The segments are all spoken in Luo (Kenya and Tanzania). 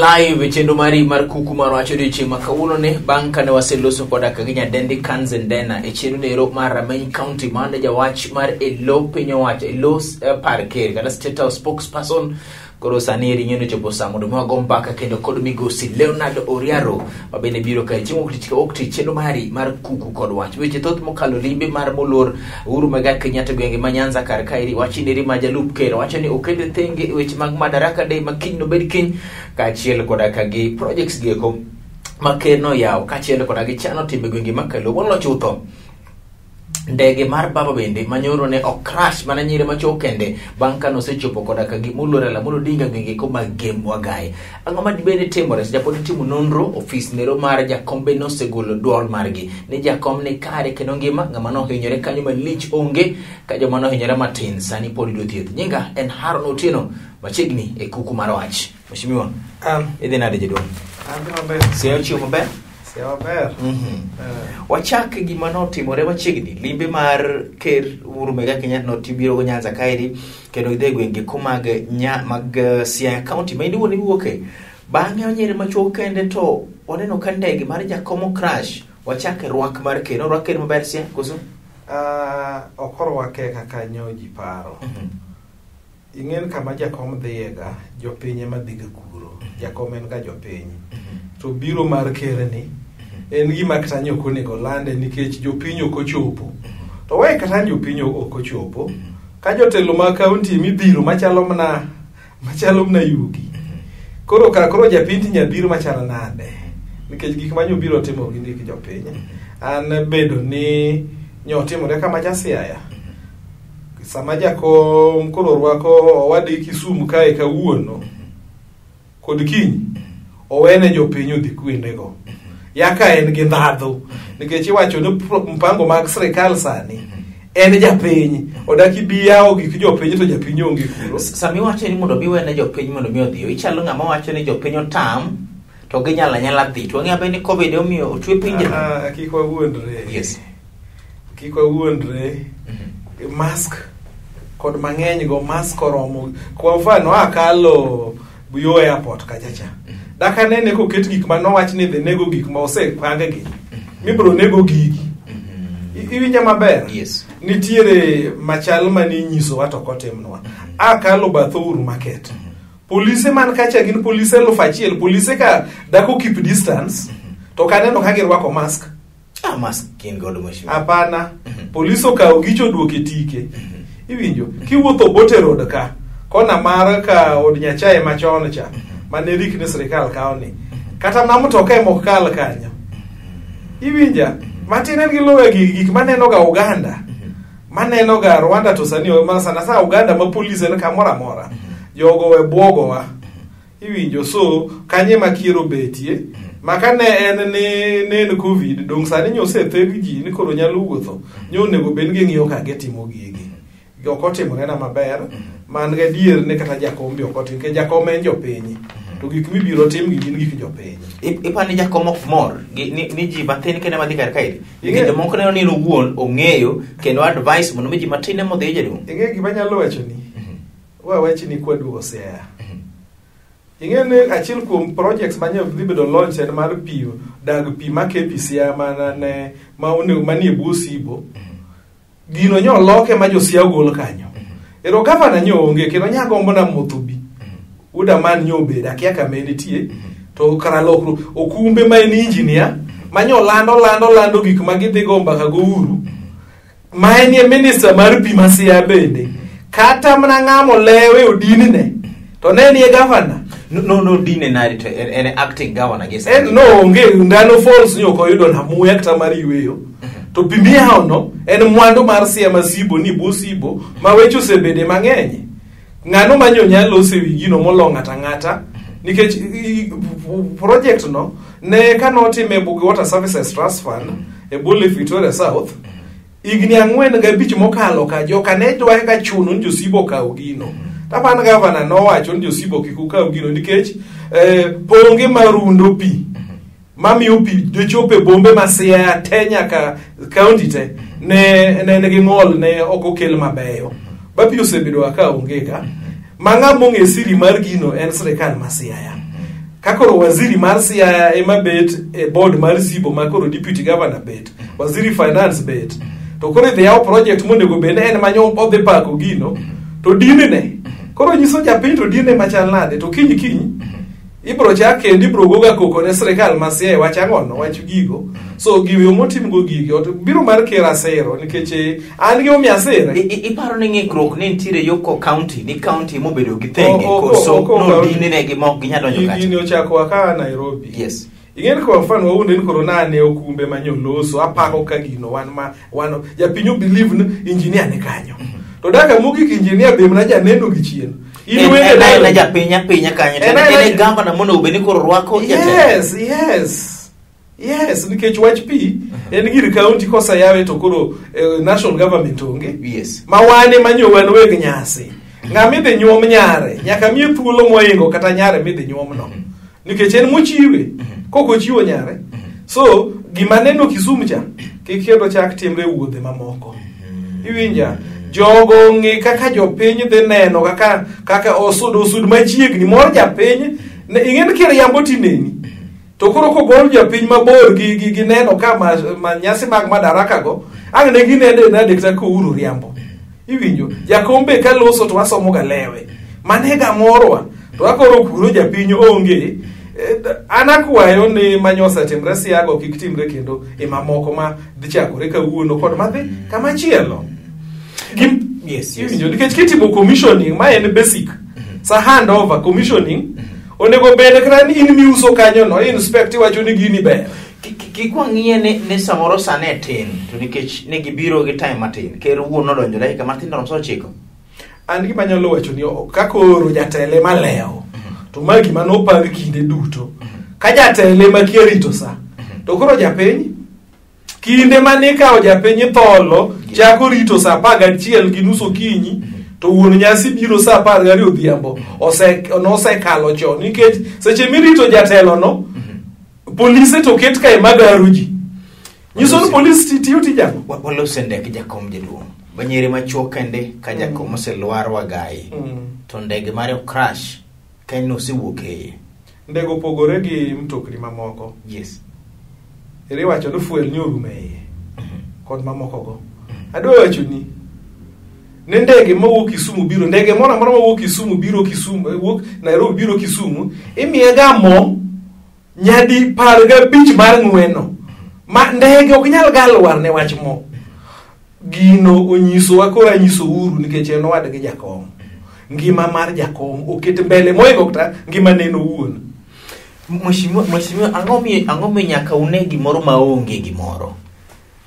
Live e chenro mari mar kuku mar wach odiochieng' ma kawuono ni bang' kane waseloso koda ka gi nyadendi Kanzendena e chenro nero mar Rameny County mane jawach mar e lo piny owacho e lo par ker kata State House spokesperson. Koro sani eri ng'eno chopo sa mondo mi wago mbaka kendo kod migosi Leonard Oriaro ma bende biro kae chieng' wuok tich ka wuok tich chenro mari mar kuku kod wach. Weche thoth mokalo limbe mar moluor Uhuru Muigai Kenyatta gwenge ma Nyanza kar kaeri wach neri ma jalup ker wacho ni okete thenge e weche mag Madaraka Day ma kiny nobed kiny kaachiel koda ka gi projects gi eko ma ker noyawo kaachiel koda gi chano timbe gwenge ma Kaluo moloyo chutho. Ndege mar baba bende manyoro ne ok crash mana nyire machuok kende bang' ka nosechopo koda ka gimoluor Raila Amolo Odinga gwenge ko mag Gem Wagai. Ang'o ma dibed ni timore? Seche pod itimo nonro, ofis nero mar jakom be nosegolo dwol margi ni jakom ni kare kendo ngima, ng'ama nohinyore kanyo malich onge, ka joma nohinyore matin sani pod yudo thieth. Nyinga en Haron Otieno, machiegni e kuku mar wach. Mheshimiwa, idhi nade jaduong'? Adhi maber. Siaya ochiew maber? Siaya maber. Wachak gima notimore machiegni, limbe mar Ker Uhuru Muigai Kenyatta notibiro go Nyanza kaeri kendo gidhi e gwenge ko mag nya, mag Siaya County ma in iwuon iwuoke. Bang'e onyere machuok kende to waneno ka ndege mar Jakomo crash. Wachak e rwak mar ker. Norwak ker maber Siaya koso? Ok orwake kaka nyo ji paro. Ing'en kama jakom dhiye ga, jopiny ema dhiga kuro. Jakom en ga jopiny. To biro mar ker ni en gima kata nyo ok onego lande nikech jopiny ok ochopo. To we kata jopiny ok ochopo, ka jotelo mag kaunti midhiro machalo mana yugi. Koro ka koro japiny ti nyabiro machalo nade? Nikech gik ma nyobiro timo gin gik jopiny. An bedo ni nyotimore kama ja Siaya. Sama jakom koro rwako owadgi Kisumu kae kawuono kod kiny, owene jopiny odhi kuondego. Yaka en gi ndhadhu nikech iwacho ni mpango mag sirikal sani en japiny odak ibi yawo gik jopiny to japiny onge kuro. Sama iwacho ni mondo mi wene jopiny mondo mi odhi, ichalo ng'ama wacho ni jopiny otam to ginyalo anyala dhi. To wang'eyo ni COVID omiyo otwe pinje. Kik wawuondre. Yes. Kik wawuondre. Mask kod mang'eny go mask oromo. Kwa mfano akalo yo airport kacha cha. Daka nene koket gik ma nowach ni dhi nego gik ma osepang gi. Mibro nego gigi. Iwinja maber? Yes. Nitiere machal mane inyisowa to ok otimnwa. Akalo bath Uhuru Market. Polise man kacha gin polise 1000. Polise ka dako keep distance. To kaneno ka girwako mask. Mask gin godo mheshimiwa. Hapana. Polise okawo gicho oduoke tike. Iwinjo? Kiwuotho Obote Road ka, kona mar ka od Nyachae machon cha, mane rikni sirikal kawo ni. Kata na mtoka ema ok kal kanyo. Iwinja? Matin en gi lowe gi gik maneno ga Uganda. Maneno ga Rwanda to sani ma sana sana Uganda ma polise en kamoro amora. Jogo we buogowa. Iwinjo? So kanye ma kier obetie. Ma ka ne en ni ne en COVID, dong sani nyo osetheg ji ni koro nyalo wuotho. Nyo onego bed ni ging'iyo kaka gitimo gigi. Ok otimore na maber, man gadier ni kata jakom be ok otim, nikech jakom en jopiny. To gik mibiro tim gi gin gik jopiny. Iparo ni jakom ok mor ni ji matin kende madhi kar kaeri? Nikech jomoko neno ni en owuon ong'eyo kendo advice mondo mi ji matin ema odhi jaduong'. Ing'e gima anyalo wacho ni? Wa wach ni kwaduogo Siaya. Ing'e ni achiel kuom projects ma nyo dhi bedo launch en mar pi, dag pi ma KPC mana ne ma onego manie bwo Sibo. Gino nyo loke ma jo Siaya ogol kanyo. Ero gavana nyo onge kendo nya gombo na motho bi. Wuoda man nyo obedo akia kama entie to kara lokruok okumbe ma en engineer ma nyo lando lando lando gik ma gidhi go mbaka go uru. Ma en minister mar pi ma Siaya bende. Kata mana ng'amo lewe odinne to ne nie gavana. No, no, dine nadi to en acting governor gi sani. En no onge ndalo falls ni ok oyudo na muya kata mar yweyo. To pi miyawo no en mwandu mar Siaya ma Sibo ni bwo Sibo ma weche osebede mang'eny. Ng'ano ma nyo nyalo loso ewi gino molo ng'ata ng'ata nikech project no ne kanotime Bugi Water Services Trust Fund e bwo Lake Victoria South higni 4 gi 5 mokalo ka joka ne dwa ka chuno ni josibo okaw gino. Tapan gavana nowacho ni josibo kik ukaw gino nikech ponge marundo pi mamiyo pi dochopo e bombe ma Siaya te nyaka kaunti te ne nigi ng'ol ne ok okel mabeyo. Ba pi osebedo ka onge ka. Ma ng'ama ong'e siri mar gino en sirikal ma Siaya. Ka koro waziri mar Siaya ema bet e board mar Zibo ma koro deputy governor bet, waziri finance bet, to koro idhi yaw project monego bed ni en manyo odhi pako gino, to dinne. Koro nyiso japiny to dinne machal nade, to kiny kiny ibro chak kendo ibro goga koko ne sirikal ma Siaya wach ang'ono, wach gigo. So giwe motim go gigi, biro mar ker asero nikech an gi omiyo asere. Iparo ni ng'ikruok ne nitiere yo ko county, ni county mobedo gi thenge, koso no dinne gi mok ginyal donjo kacha. Gini ochako ka Nairobi. Yes. Ing'eni kwa mfano wawuonde ni koro nane okumbe manyoloso, apako ka gino wan ma wan japiny o believe ni engineer ni kanyo. To daka mogik engineer be mana janeno gi chien. In wende en na japiny apinya kanyo, to en gavana monego bed ni koro rwako jatelo. Yes, nikech wach pi en gir county koseyawe to koro national government onge. Yes. Ma wan ema nyo wan weg nyasi. Ng'ama idhi nyuom nyare, nyaka miye thuolo moingo kata nyare midhi nyuomno. Nikech en mochiwe, kok ochiwo nyare. So, gima neno Kisumu cha, kik kendo chak timre wuodhe mamoko. Iwinja? Jogo ng'i kaka jopiny dhi neno kaka osud machiegni mor japiny, ing'e ni kiriambo tineni. To koro kogol japiny mabor gi neno ka ma nyasi mag Madaraka go, ang' ne ginene nade kata kouru riambo. Iwinjo? Jakom be ka loso to wasomo ga lewe. Mane ga morwa. To akoro kuro japiny onge. An akwayo ni manyo osetimre Siago kik timre kendo e mamoko ma dhi chakore kawuono kod madhi kamachielo. Yes. Iwinjo? Nikech kitimo commissioning ma en basic. Sa handover commissioning onego bed kata ni in miuso kanyo no inspect iwacho ni gini ber. Kik wang'iye ni samoro sane tin to nikech ne gibiro gi time matin. Ker wuon nodonjo dakika matin romo saa 9. An gima anyalo wacho ni ka koro jatele malewo to ma gima nopang kinde duto. Ka jatele makia rito sa to koro japiny kinde mane ikawo japiny tholo chako rito saa 11:30 okinyi to wuon nyasi biro saa 12 odhiambo nosekalo chon nikech seche mirito jatelo no polise to ket kae magaro ji. Nyiso ni polis tiyo tij ang'o? Walose ndek jakom jaduong'. Banyere machuok kende ka jakom oselwar wagai. To ndege mare crash ka en osewuok e iye. Ndege opogore gi mtokni mamoko. Yes. Ere wacho ni fuel ni orumo e iye. Kod mamoko go. Adwa wacho ni ne ndege mawuok Kisumu biro, ndege moro amora mawuok Kisumu biro Kisumu, wuok Nairobi biro Kisumu, imiye ga mo nyadi 15 mar ng'weno. Ma ndege ok nyal ga lwar ne wach mo. Gino onyisowa koro anyiso uru nikech en owadgi jakom. Ngima mar jakom oket mbele moingo kata ngima neno owuon. Mheshimiwa, ang'o mi nyaka une gimoro maonge gimoro?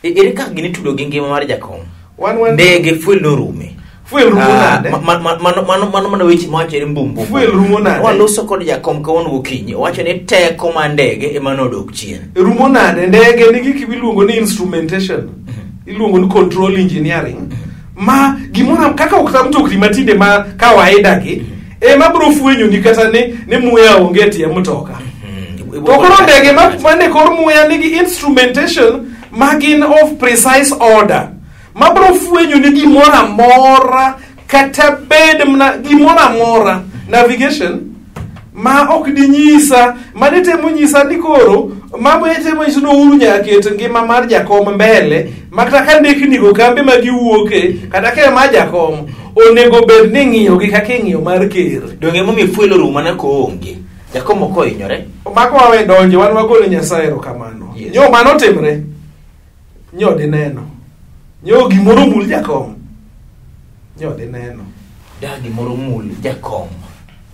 Ere kaka gini tudo gi ngima mar jakom? Wan ndege fuel norume. Fuel rumo nade? Mano weche mawachore mbumbu. Fuel rumo nade? Waloso kod jakom kawuono gokinyi. Owacho ni teko mar ndege ema nodok chien. Rumo nade? Ndege nigi gima iluongo ni instrumentation. Iluongo ni control engineering. Ma gimoro kaka ok mtokni matinde ma kawaida gi ema biro fwenyo ni kata ni muya onge e tie mtoka. To koro ndege mane kor muya nigi instrumentation ma gin of precise order. Ma biro fwenyo ni gimoro amora kata bed mana gimoro amora navigation ma ok dinyisa mane temo nyisa ni koro mamo temo nyisa ni Uhuru nyaka ket ngima mar jakom mbele ma kata ka ndekni go kambe ma giwuoke kata ka ma jakom onego bed ni ng'iyo gi kaka ing'iyo mar ker. Donge momiyo fuel orumo mana koonge. Jakom ok ohinyore. Mako wawe donjo wan wagolo Nyasaye erokamano. Yes. Nyo mano timre. Nyo dineno. Nyo gimoro mul jakom. Nyo dineno. Da gimoro mul jakom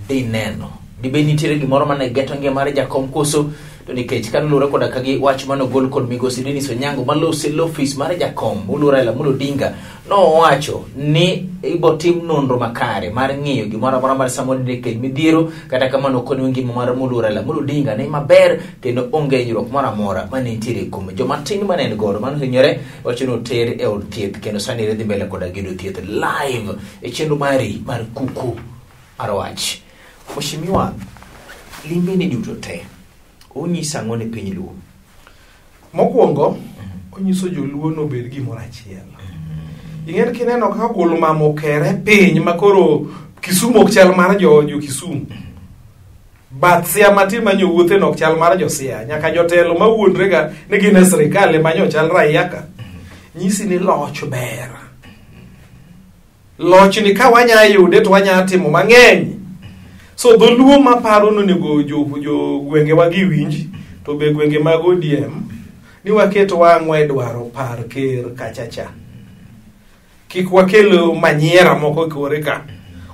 dineno. Dibed nitiere gimoro mane geto ngima mar jakom koso to nikech kaluwore koda ka gi wach mane ogol kod migosi Dennis Onyango malose ofis mar jakom moluor Raila Amolo Odinga nowacho ni ibo tim nonro makare mar ng'iyo gimoro amora mar samoro nikech midhiero kata kamano konyo ngima mar moluor Raila Amolo Odinga ne maber kendo onge hinyruok moro amora mane nitiere kuome. Joma tin mane en godo mane ohinyore wacho ni oter e od thieth kendo sani dhi mbele koda yudo thieth live e chenro mari mar kuku mar wach. Mheshimiwa, limbe ni duto te onyiso ang'o ne piny Luo? Mokwongo, onyiso joluo nobed gimoro achiel. Ing'e kineno kaka gol mama okere piny ma koro Kisumu ok chal mar jo Kisumu. Bath Siaya matin ma nyowuothe no ok chal mar jo Siaya. Nyaka jotelo mawuondre ga ni gin e sirikal ema nyochal raia ka. Nyisi ni loch ber. Loch ni ka wanya yude to wanya timo mang'eny. So dholuo maparo ni onego jo gwengewa gi winji to be gwenge mag ODM ni waket wang'wa e dwaro par ker kachacha. Kik wakel manyiera moko kore ka.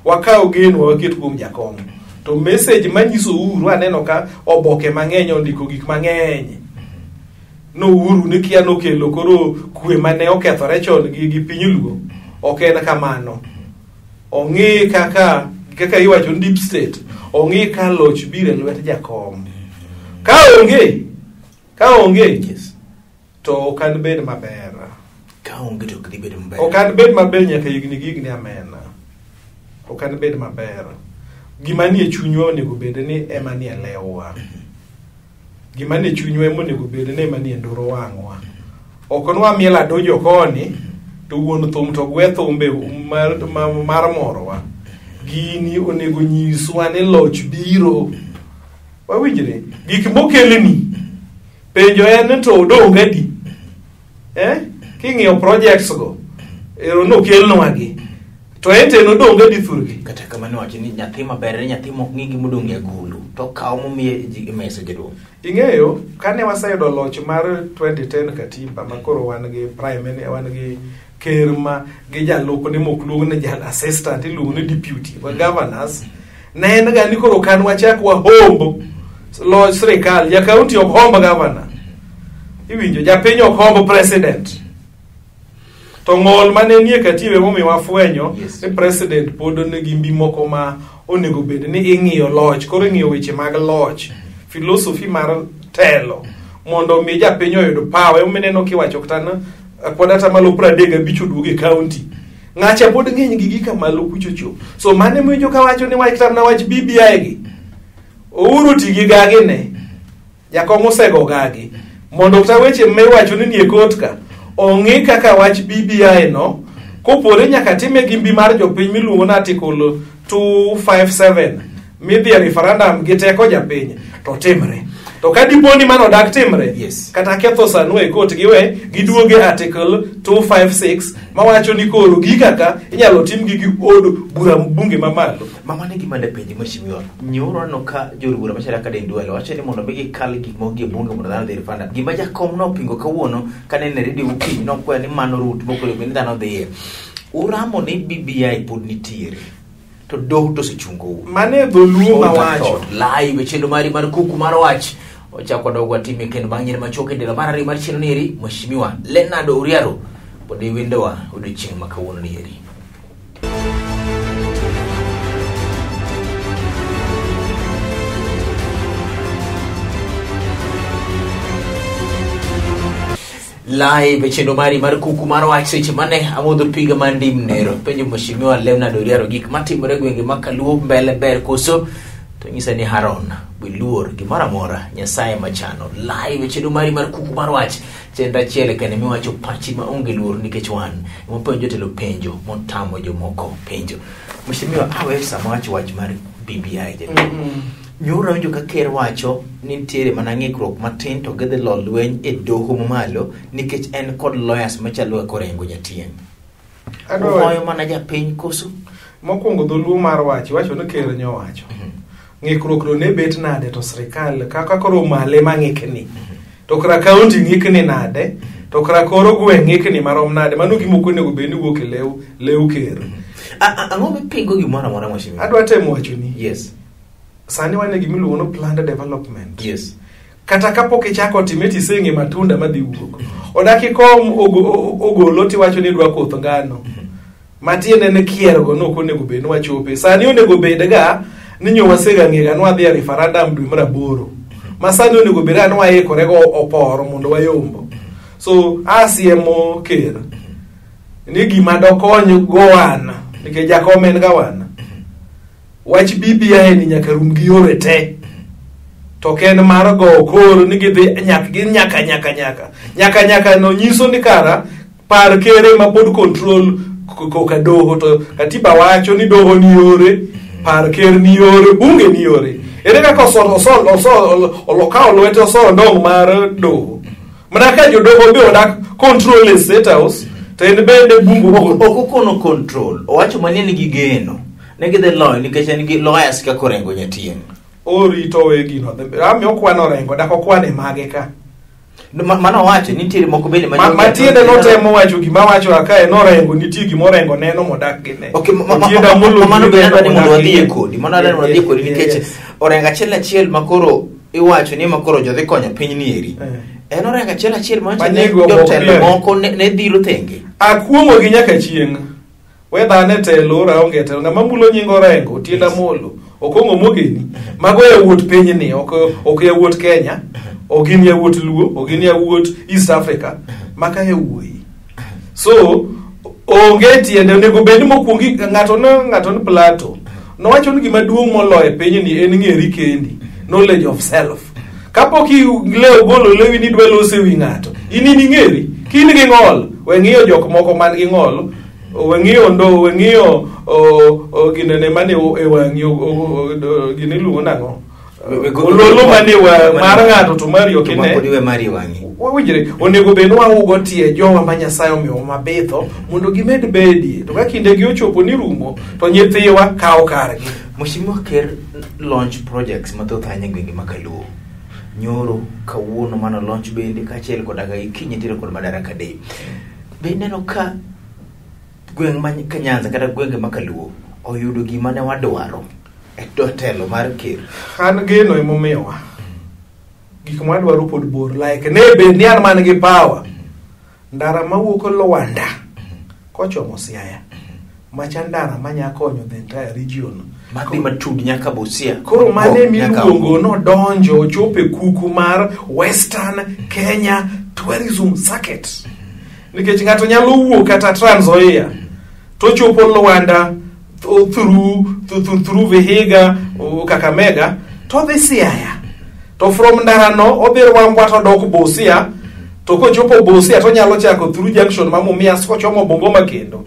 Wakaw geno waket kuom jakom. To message manyiso Uhuru aneno ka oboke mang'eny ondiko gik mang'eny. No Uhuru ni kia nokelo koro kwe mane okethore chon gi piny Luo. Ok en kamano. Ong'i kaka iwacho ni deep state. Ong'i ka loch biro e lwet jakom. Ka onge Yes. to ok an bed maber. Ka onge to ok dhi bedo maber. Ok an bed maber nyaka higni gi higni amena. Ok an bed maber. Gima nie chunywa onego bed ni ema nie lewwa. Gima nie chunywa ema onego bed ni ema nie ndoro wang'wa. Ok nwa miel adojo koni to wuon thum to gwe thumbe mar morowa. Gini onego nyiswa ni loch biro. Wawinjre? Gik mokelni. Penjo en to odong' adi? King'iyo projects go, ero nokelnwa gi. To en to nodong' adi thurgi? Kata kamano wacho ni nyathi maber en nyathi mok ng'i gimodong' e agulu to okawo momiye ji e mesa jaduong'. Ing'eyo, kane waseyudo loch mar 2010 katiba ma koro wan gi prime wan gi ker ma gi jalupne mok luong ni jal assistant iluongo ni deputy wa governors, ne en ga ni koro kan wachak wahombo loch sirikal. Ja county ok homb governor. Iwinjo, japiny ok homb president. To ng'ol mane nie katiba emomiyo wafwenyo Yes. ni president pod nigi mbi moko ma onego bed ni ing'iyo loch. Koro ing'iyo weche mag loch, philosophy mar telo, mondo mi japiny oyud power. Emomiyo ineno kiwacho kata ni pod atamalo 35 oduogo e county. Ng'acha pod ng'eny gi gika malo kuchocho. So mane miwinjo kawacho ni wach kata mana wach BBI gi. Uhuru ti gi gagi ne. Jakom osego gagi. Mondo kata weche miwacho ni nie kot ka, ong'i kaka wach BBI no, kopore nyaka time gi mbi mar jopiny miluongo ni Article 257 midhi e referendum gi teko japiny to timre. To ka dipo ni mano dak timre, Yes. kata ketho sanwa e kot giwe giduoge Article 256 mawacho ni koro gika ka inyalo tim gi od bura bunge mamalo. Mama ne gima ne penji mheshimiwa. Nyoro no ka jood bura machalo kaka Aden Duale wacho ni mondo mi gikal gik moko gi e bunge mondo dhano odhi e referendum. Gima jakom nopingo kawuono kane en e redio okinyi nokwayo ni mano route mok onego bed ni dhano dhiye. Uramo ni BBI pod nitiere. To doho to osechungou. Mane dholuo mawacho. Live e chenro mari mar kuku mar wach. Ochako dog watime kendo bang' nyiero machuok e ndalo mar ariyo mar chenro nieri, Mheshimiwa Leonard Oriaro pod iwindowa odiochieng' ma kawuono nieri. Live e chenro mari mar kuku mar wach seche mane amodho piga mar ndim nero. Penjo Mheshimiwa Leonard Oriaro gik matimore e gwenge ma Kaluo mbele ber koso? To nyisa ni Haron wiluor gimoro amora Nyasaye machano. Live e chenro mari mar kuku mar wach, chenro achiel kende miwacho pachi ma onge luor nikech wan ema penjo jotelo penjo motamo jomoko penjo. Mheshimiwa, awe sama wacho wach mar BBI jaduong'. Nyoro awinjo ka ker wacho ni nitiere mana ng'ikruok matin to gidhi lo lweny e doho mamalo nikech en kod lawyers machalo kaka Orengo Jatieng'. Ohoyo mana japiny koso? Mokwongo dholuo mar wach, iwacho ni ker nyowacho. Ng'ikruok no ne bet nade to sirikal kaka koro male ma ng'ikni. To kara county ng'ikni nade? To kara koro gweng' ng'ikni marom nade? Mano gima ok onego bed ni wuok e lew ker. Ang'o mipingo gimoro amora mheshimiwa? Adwa temo wachoni. Yes. Sani wan e gima iluongo ni planned development. Yes. Kata kapok ichako time tiseng'e matunda madhi wuok. Odak ikom ogolo tiwacho ni idwa koth ngano. Matiende ni kiergo no ok onego bed ni wachope. Sani onego bed ga ni nyo wasega ng'e ga ni wadhi e referendum dwe mar aboro. Ma sani onego bed ga ni waikore go oporo mondo wayombo. So asiemo ker ni gima dokony go wan nikech jakom en ga wan. Wach BBI ni nyaka rum gi yore te. To ok en mar go koro ni gidhi nyaka nyaka nyaka. Nyaka nyaka no nyiso ni kara par kere ma pod control koka doho to katiba wacho ni doho ni yore, par ker ni yore, bunge ni yore. Ere kaka okawo lwete osoro ndong' mar doho. Mana ka jodoho be odak control e State House, to en bende bungu Ok okono control. Owacho mani en gi geno. Ne gidhi loyo nikech en gi lawyers kaka Orengo Nyatieng. Orito we gino. Ami okwano Orengo, dak okwane mage ka. Mano owacho nitiere moko bende matiende notemo wacho gima wacho kae norengo nitie gima Orengo neno modak gi ne. Okay, mano bende adwa ni mondo wadhiye kodi. Mano adwa ni mondo wadhiye kodi nikech Orengo achiel achiel makoro iwacho ni makoro jodhi konyo piny ni eri. En Orengo achiel achiel mawacho ni jotelo moko ne dhiro thenge. Akuong'o gi nyaka chieng'. We dhano e telo ora onge telo. Ng'ama mulo nying Orengo, Otiende Amolo, Okong'o Mogeni, mago yawuot pinyni, ok yawuot Kenya, ok gin yawuot Luo, ok gin yawuot East Africa, maka yawuoyi. So, onge tiende, onego bed ni mokwongo ng'ato ni Plato. Nowacho ni gima duong' moloyo e pinyni en ng'eri kendi, knowledge of self. Kapok ilewo golo lewi ni idwa loso e wi ng'ato, in in ing'eri, ka in gi ng'ol, we ng'iyo jok moko man gi ng'ol, we ng'iyo ndo, we ng'iyo ginene mane e wang'i, gine iluongo nang'o? Ololo mane mar ng'ato to mari ok ine. Pod iwe mari e wang'i. Wawinjre, onego bed ni waugo tie jowa ma Nyasaye omiyowa mabitho mondo gimed bedie. To ka kindegi ochopo ni rumo, to nyithiwa kawo kargi. Mheshimiwa Ker launch projects mathoth ahinya e gwenge ma Kaluo. Nyoro, kawuono mano launch bende kaachiel koda ka kiny nitiere kod Madaraka Day. Be ineno ka gweng' ma Nyanza kata gwenge ma Kaluo oyudo gima ne wadwaro e telo mar ker? An geno emomiyowa. Gik mwadwaro pod bor. Like ne bed ni an man gi power. Ndara mawuok Luanda kochomo Siaya. Macha ndara manya konyo the entire region. Madhi matud nyaka Busia. Koro mane miluongo nodonjo ochopo e kuku mar Western Kenya Tourism Circuit. Nikech ng'ato nyalo wuok kata Trans Nzoia to chopo Luanda through Vihiga, Kakamega to dhi Siaya. To from ndarano odhi Rwambwa to dok Busia, to kochopo Busia to onyalo chako through junction ma Mumias kochomo Bungoma kendo.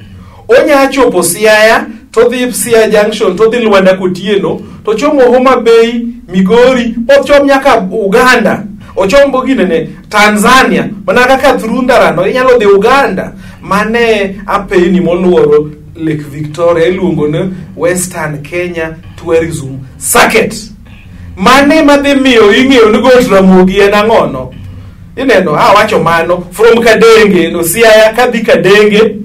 Onya chopo Siaya to dhi Siaya junction to dhi Luanda kotieno to chomo Homa Bay, Migori, ochom nyaka Uganda. Ochom ginene Tanzania, mana kaka through ndarano inyalo dhi Uganda. Mane apeyni moluoro Lake Victoria iluongo ni Western Kenya Tourism Circuit. Mane madhi miyo ing'eyo ni Got Ramogi en ang'ono. Ineno, awacho mano from Kadenge, no Siaya kadhi Kadenge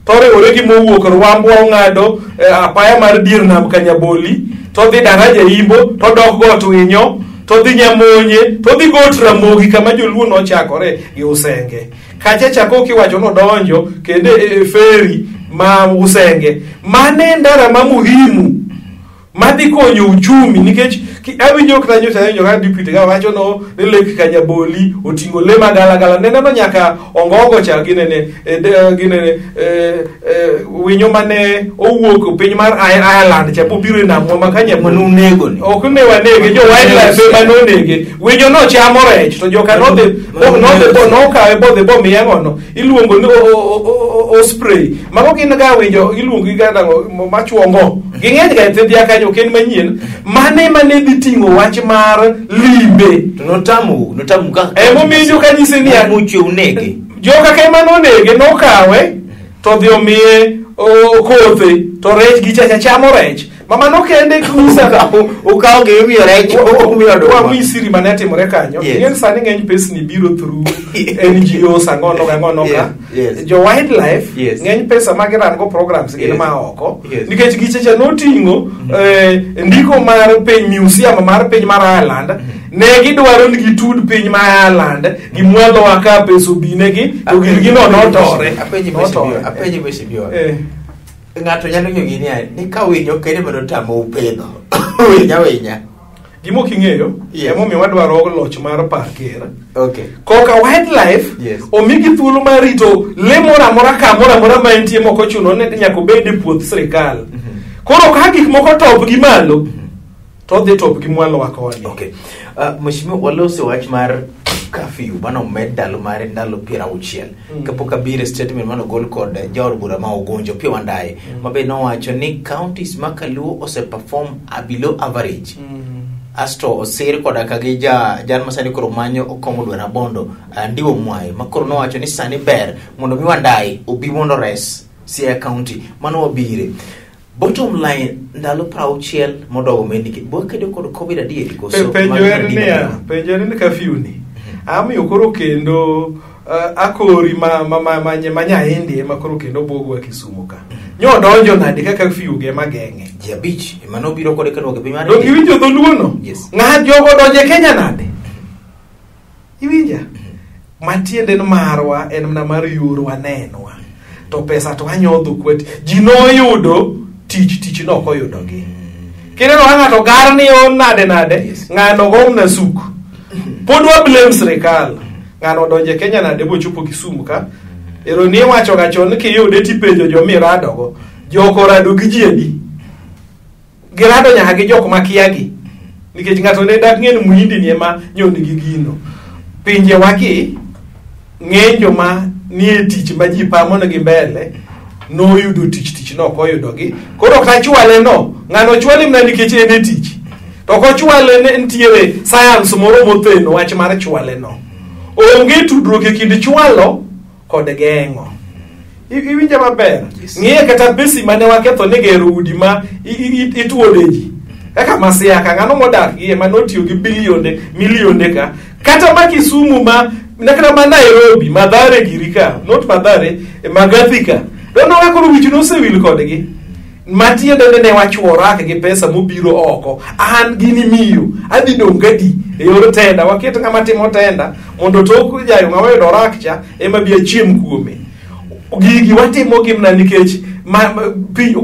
toriwore gi mowuok Rwambwa ong'ado apaya mar dier nam Kanyaboli to dhi Daraja Imbo to dok Got Winyo to dhi Nyamonye to dhi Got Ramogi kama joluo nochakore gi Usenge. Kacha chako kiwacho nodonjo kendo e feri ma Usenge. Mane ndara ma muhimu madhi konyo uchumi nikech awinjo kata nyocha awinjo ka deputy ga wacho no ni Lake Kanyaboli oting'o le magalagala. Neneno nyaka ongogo cha ginene ginene winyo mane owuok piny mar Ireland cha bobiro e namwa ma Kanyaboli. Manunego ni. Ok ne wanege, jo wildlife ema nonege. Winyo no chamo rech to joka nodhi nodhi bo nokawe bodhi bomiye ang'ono iluongo ni osprey. Mago gin ga winjo iluongo gi ga nang'o machuongo. Ging'eny ga e thidhya kanyo ok en manyien. Mane mane dhi ting'o wach mar limbe. To notamu ka. Emomiyo kanyise niya Muchwe unege. Joka ka ema nonege nokawe to dhi omiye kothe to rech gichacha chamo rech. Mama kende kusa Ukawo gi imiyo rech umiyo oduma. Wa siri mane timore kanyo. Yes. Ing'e ni sani ng'eny pesni biro through NGOs ang'ono gang'ono ka. Yes, yes. Jo wildlife Yes. ng'eny pesa ma giran go programs gin Yes. ma oko. Yes. Nikech gichacha noting'o ndiko mar piny museum mar piny mar Ireland ne gidwaro ni gitud piny mar Ireland gi mwalowa ka pesa obinegi to girgi no notore. Apenji Notore. mheshimiwa, apenji mheshimiwa. Ng'ato nyalo ng'eyo gini ni ni ka winyo kende manotamo upedho. Winya winya. Gima ok ing'eyo Yes. emomiyo wadwaro loch mar par ker. Okay. Koka wildlife Yes. omigi thuolo mar rito le moro amora kamoro amora ma entie mok ochuno ni nyaka obed e puoth sirikal. Koro ka gik moko top gi malo to dhi top gi mwalo wa koni. Okay. Mheshimiwa waloso wach mar curfew mano omed ndalo mare ndalo 60 kapok abiro e statement mane ogol kod jaod bura ma Ogonjo Opiyo Wandayi ma be nowacho ni counties ma Kaluo ose perform a below average. Asto osir koda ka gi ja jal masani koro manyo kom od Rabondo, Ndiwo Mwai, ma koro nowacho ni sani ber mondo mi Wandayi obi mondo res Siaya County. Mano wabire. Bottom line, ndalo 60 modogo mendike bwakedo kod COVID adieri koso? Penjo en niya, penjo en ni curfew ni amiyo koro kendo akori ma Nyaindi ema koro kendo bwogwa Kisumu ka. Nyo donjo nade ka curfew ge mageng'e? Ji 5 ema nobiro kode kaduogo e piny mar Dok iwinjo dholuo no? Yes. Ng'a jogo donjo e Kenya nade? Iwinja? Matiende en marwa, en mana mar yorwa nenwa. To pesa to anyodho kwet. Ji noyudo tich, tich no ok oyudogi. Kineno ka ng'ato gar ni on nade nade, Yes. ng'ano go mna suk. Pod wa blame sirikal. Ng'ano odonjo e Kenya nade bochopo Kisumu ka. Ero ni iwacho ga chon ni kiyude tipenjo jomiradogo. Jok orado gi ji adi? Girado nyaka gi jok makia gi. Nikech ng'ato ne dak ng'e ni muhindi ni ema nyo nigi gino. Pinje wagi ng'eny joma nie tich ma ji pamo nigi mbele noyudo tich, tich no ok oyudogi. Koro kata chwale no, ng'ano chwale mana nikech en e tich. To ok ochwale ne nitiere science moro motheno wach mar chwale no. Onge tudruok e kind chwalo kod geng'o. Iwinja maber? Yes. Ng'iye kata pesi mane waketho ni gero udi ma ituode ji. Kaka Masiaka, ng'ano modak gi ema notiyo gi bilionde, milionde ka. Kata ma Kisumu ma, kata ma Nairobi, Mathare giri ka, not Mathare, Magathi ka. Donno ka koro wich nosewil kodgi. Matiende ni ne wachuorak gi pesa mobiro oko. An gini miyo, adhi dong' gadi e yor tenda. Waket ng'ama timo tenda mondo tok jayo ng'ama oyudo orak cha ema bi achiem kuome. Gigi watimo gi mana nikech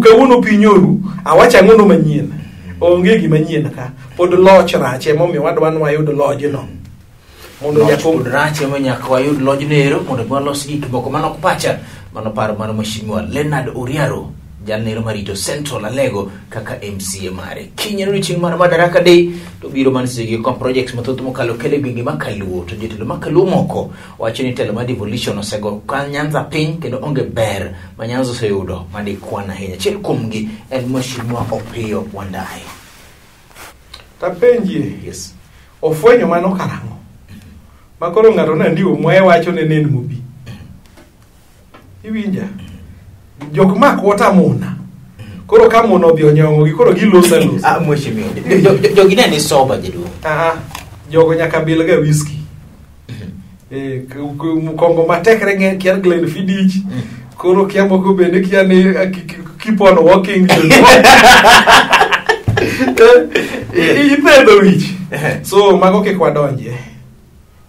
kawuono piny oru, awacho ang'ono manyien. Onge gima nyien ka. Pod loch rach emomiyo wadwa ni wayud lojno. Mondo Loch jakom pod rach ema nyaka wayud lojno ero mondo walos gik moko. Mano ok pacha, mano paro mar Mheshimiwa Leonard Oriaro, jalnero marito Central Alego kaka MCA mare. Kiny en odiochieng' mar Madaraka Day to biro mana seche gi kom projects mathoth mokalo kele gwenge ma Kaluo, to jotelo ma Kaluo moko wacho ni telo mar devolution osego ka Nyanza piny kendo onge ber ma Nyanza oseyudo madikwan ahinya. Achiel kuomgi en Mheshimiwa Opiyo Wandayi. Tapenjie. Yes. Ofwenyo mano karang'o? Ma koro ng'ato ne Ndiwo Mwaye wacho ne nen mobi. Iwinja? Jok ma kwota muna. Koro ka muna odhi onyong'o gi koro giloso alosa. Mheshimiwa, jogi ne ni sober jaduong'. Jogo nyaka bil ga whisky. Kongo matekre ng'e kia Glenfiddich. Koro kia moko bende kia ni keep on walking. Ipedho wich. So mago kik wadonje.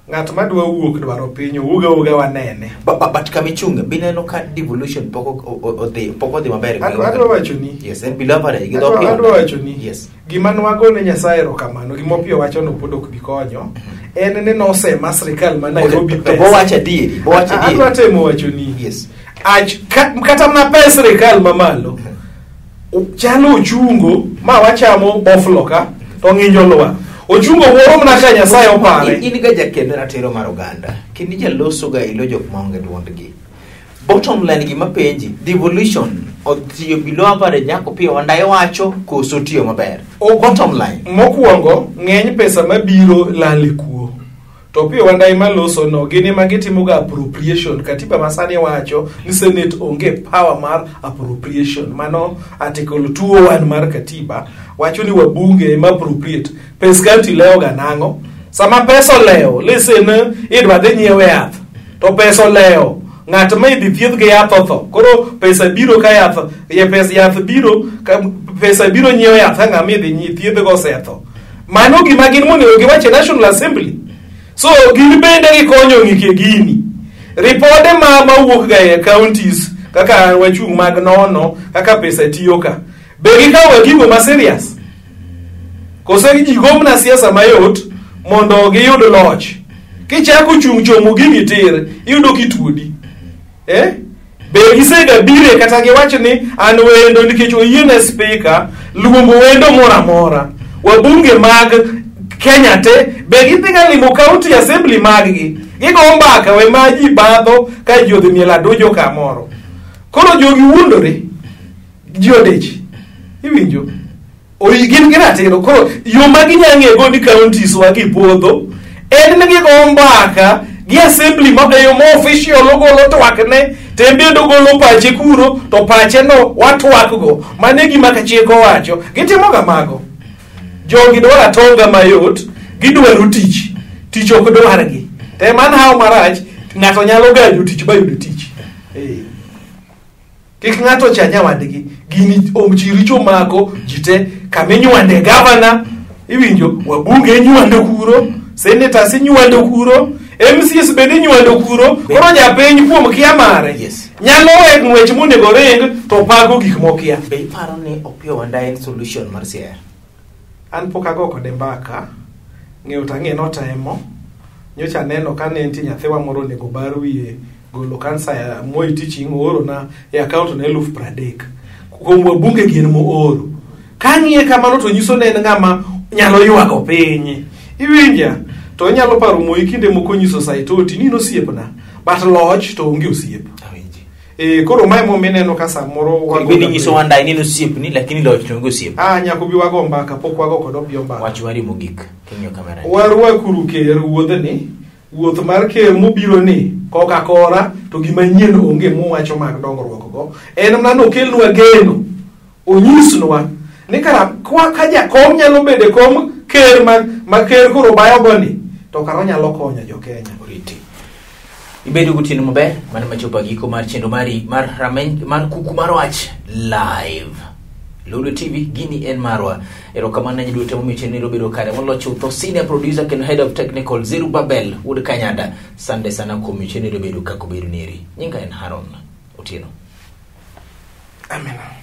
Ng'at madwa wuok dwaro piny, owuog awuoga wanene. But kama ichunge, bineno ka devolution pok odhi maber. Adwa wacho ni. Yes, en below average, gi dho Adwa wacho ni. Yes. Gima nwagone Nyasaye erokamano, gima Opiyo wacho no pod ok bi konyo, en ni nosema sirikal ma Nairobi To pesa. bowacho adieri, bowacho adieri. Adwa temo wacho ni. Yes. Kata mana pes sirikal mamalo, chalo ochungo ma wachamo boflo ka, to ng'injo lwar. Ochungo wuoro mana ka Nyasaye opare. In ga jakend ratiro mar oganda, kendo ijaloso ga ilo jok maonge duondgi. Bottom line gima penji, devolution otiyo below average nyaka Opiyo Wandayi wacho koso tiyo maber. Bottom line. Mokwongo, ng'eny pesa mabiro lal e kuo. To Opiyo Wandayi maloso no, gin ema gitimo ga appropriation. Katiba masani wacho ni Senate onge power mar appropriation. Mano article 201 mar katiba wacho ni wabunge ema appropriate. Pes county lewo ga nang'o? Sama pesa olewo, listen, idwa dhi nyiewe yath. To pesa olewo, ng'at ma idhi thiedh gi yath otho. Koro pesa biro ka yath, ye pes yath biro, ka pesa biro nyiewo yath ka ng'ama idhi thiedh go osetho. Mano gima gin monego giwach e National Assembly. So gin bende gikonyo ng'ike gini. Ripode ma wuok ga e counties kaka wachung' mag nono kaka pesa tiyo ka. Be gikawo gigo ma serious? Koso ji gomna siasa mayot mondo giyud loch. Kichako chung' chomo gini tir, iyudo kituodi. Be gisega bire kata giwacho ni an wendo nikech oyiene speaker luongo wendo moro amora. Wabunge mag Kenya te be gidhiga limo county assembly mag-gi. Gigo mbaka we ma ji badho ka ji odhi mielo adujo kamoro. Koro jogi wuondore. Ji odich. Iwinjo? Oi gin gi ratiro. Koro yo ma ginya ng'ego ni counties wa gi podho en ni gigo mbaka gi assembly ma e yo ma official ogolo twakne to en bende ogolo pache kuro to pache no watwak go. Mano e gima ka chik owacho. Gitimo ga mago. Jogi dwaro atonga mayot, gidwaro tich. Tich ok dwargi. To ema an hawo marach, ng'ato nyalo gajo tich ba yud tich. Eh. Kik ng'ato cha nyawadgi. Gini omchi richo mako ji te. Kama inywande gavana, iwinjo, wabunge inywando kuro, senators inywando kuro, MCs bende inywando kuro. Koro japiny kuom kia mare Yes. nyalo we ng'wech monego ring to pago gik mokia. Be iparo ni Opiyo Wandayi en solution mar Siaya? An pok ago kode mbaka, ng'eyo to ang'e notemo. Nyocha aneno ka ne nitie nyathiwa moro onego bar wiye golo kansa ya Moi Teaching ooro na e account na 30,000. Kuom wabunge gin mooro. Ka ang'iye kamano to nyiso ne en ng'ama nyalo ywago piny. Iwinja? To inyalo paro Moi kinde moko nyiso Saitoti ni in osiepna. But loch to onge osiep. Awinji. E, koro mae momiyo ineno ka samoro wago Bende nyiso Wandayi ni en osiepni lakini loch to onge osiep. Ah, nyaka ubi wago mbaka, pok wago kod Opiyo mbaka. Wach mari mogik king'iyo kamera. Warwakuru ker wuodhni, wuoth mar ker mobiro ni koka kora to gima nyien onge muwacho mag dongruok go. En mana nokelnwa geno, onyisnwa ni kara kwa ka jakom nyalo bedo e kom ker ma, ma ker koro bayo go ni to kara onyalo konyo jo Kenya. Oriti. Ibedo gotieno maber, mano machopo giko mar chenro mari mar rameny mar kuku mar wach live. Lolwe TV gini en marwa. Erokamano ne ji duto momiyo chenro bedo kare. Molo chutho senior producer kendo head of technical Zeru Babel wuod Kanyada. Sande sana kuom miyo chenro bedo kaka obedo neri. Nyinga en Haron Otieno. Amina.